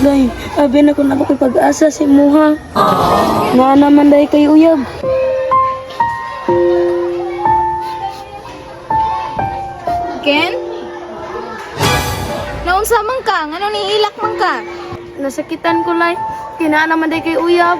Day, abi na ko na ko pag-asa sa imuha. Nga naman day kay uyab. Ken? Naunsa man ka? Ngano niilak man ka? Nasakitan ko lay. Kinaa naman day kay uyab.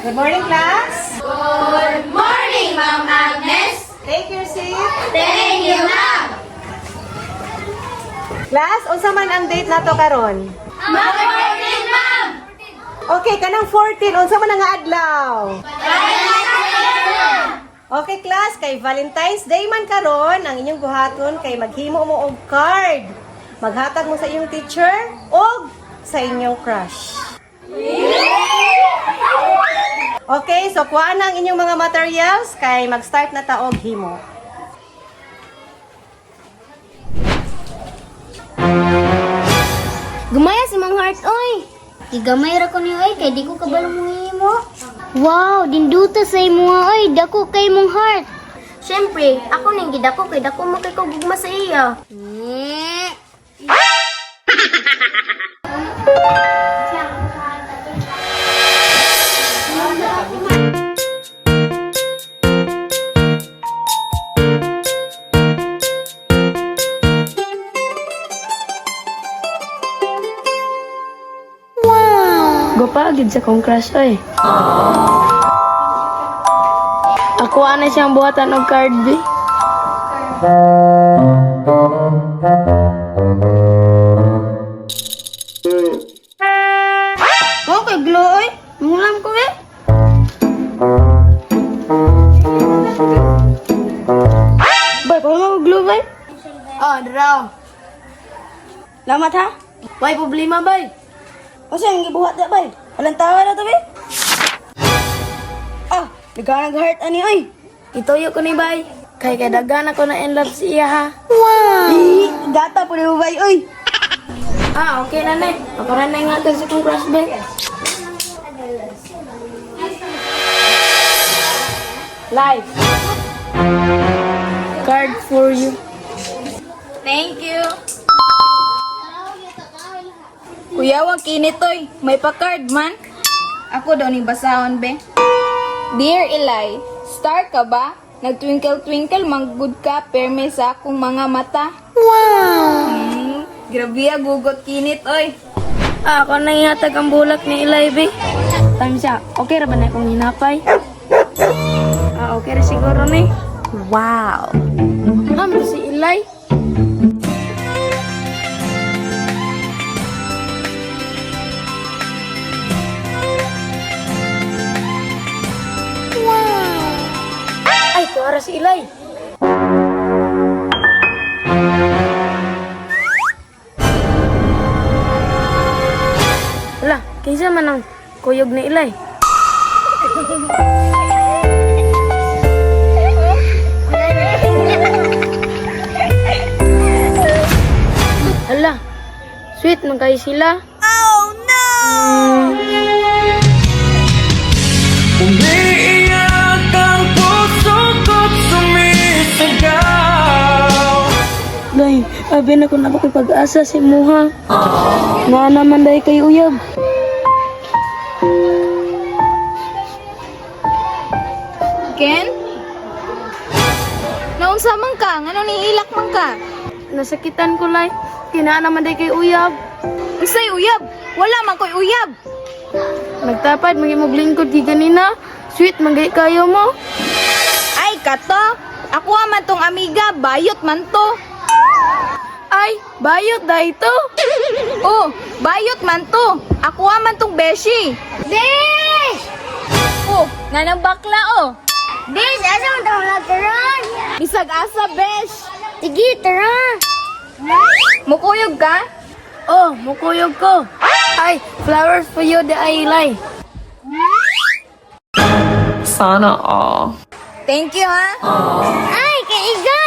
Good morning, class. Good morning, Ma'am Agnes. Take your seat. Thank you, ma'am. Class, unsa man ang date nato karon? Ma'am, morning, ma'am. Okay, kanang 14, unsa man ang adlaw? Okay, class, kay Valentine's Day man karon, ang inyong buhaton kay maghimo mo og card. Maghatag mo sa inyong teacher og sa inyong crush. Okay, so kuha na ang inyong mga materials kay mag-start na ta og himo. Gumaya sa mga heart, oy. Gigamay ra ko niyo, oy, kay di ko kabalo mo himo. Wow, dinduta sa imo, oy, dako kay mong heart. Siyempre, ako ning gidako kay dako mo kay ko gugma sa iya. Gopa gid sa kong crush oy. Ako ana siyang buhatan og card bi. Okay, glow oy. Mulam ko be. Bay, pa mo glow bay? Oh, draw. Lamat ha? Way problema bay. Kasi ang gibuhat da bay. Walang tawa na to bay. Ah, nagkanag heart ani oy. Ituyo ko ni bay. Kay kay daghan ako na in love si iya ha. Wow! Gata po ni mo bay, oy. Ah, okay na ne. Ako ra na nga sa kong crush bay. Life. Card for you. Thank you. Kuya, wag kinitoy. May pa-card man. Ako daw ni basahon, be. Dear Eli, star ka ba? Nagtwinkle-twinkle, manggod ka, perme sa akong mga mata. Wow! Grabe ah, gugot kinit, oy. Ah, ako na ihatag ang bulak ni Eli, be. Time siya. Okay ra ba na akong hinapay? Ah, okay ra siguro ni. Wow! Ma'am, si Eli. Ay, tuara si Eli. Wala, kinsa man ang kuyog ni Eli. Hala, sweet man kayo sila. Umiiyak ang puso ko't sumisigaw. Day, abi na ko na ko pag-asa sa imuha. Nga naman day kay uyab. Ken? Naunsa man ka? Ngano niilak man ka? Nasakitan ko lay. Kinaa naman day kay uyab. Unsay uyab? Wala man ko'y uyab. Nagtapad mga imong lingkod gi ganina. Sweet man gay kayo mo. Ay, kato. Ako man tong amiga, bayot man to. Ay, bayot day to. Oh, bayot man to. Ako man tong beshi. Bish! Oh, nanang bakla oh. Bish, asa man tong lagkaron? Bisag asa, besh. Sige, tara. Mukuyog ka? Oh, mukuyog ko. Ay, flowers for you the ay Eli. Sana all. Thank you, ha? Ay, kay iga!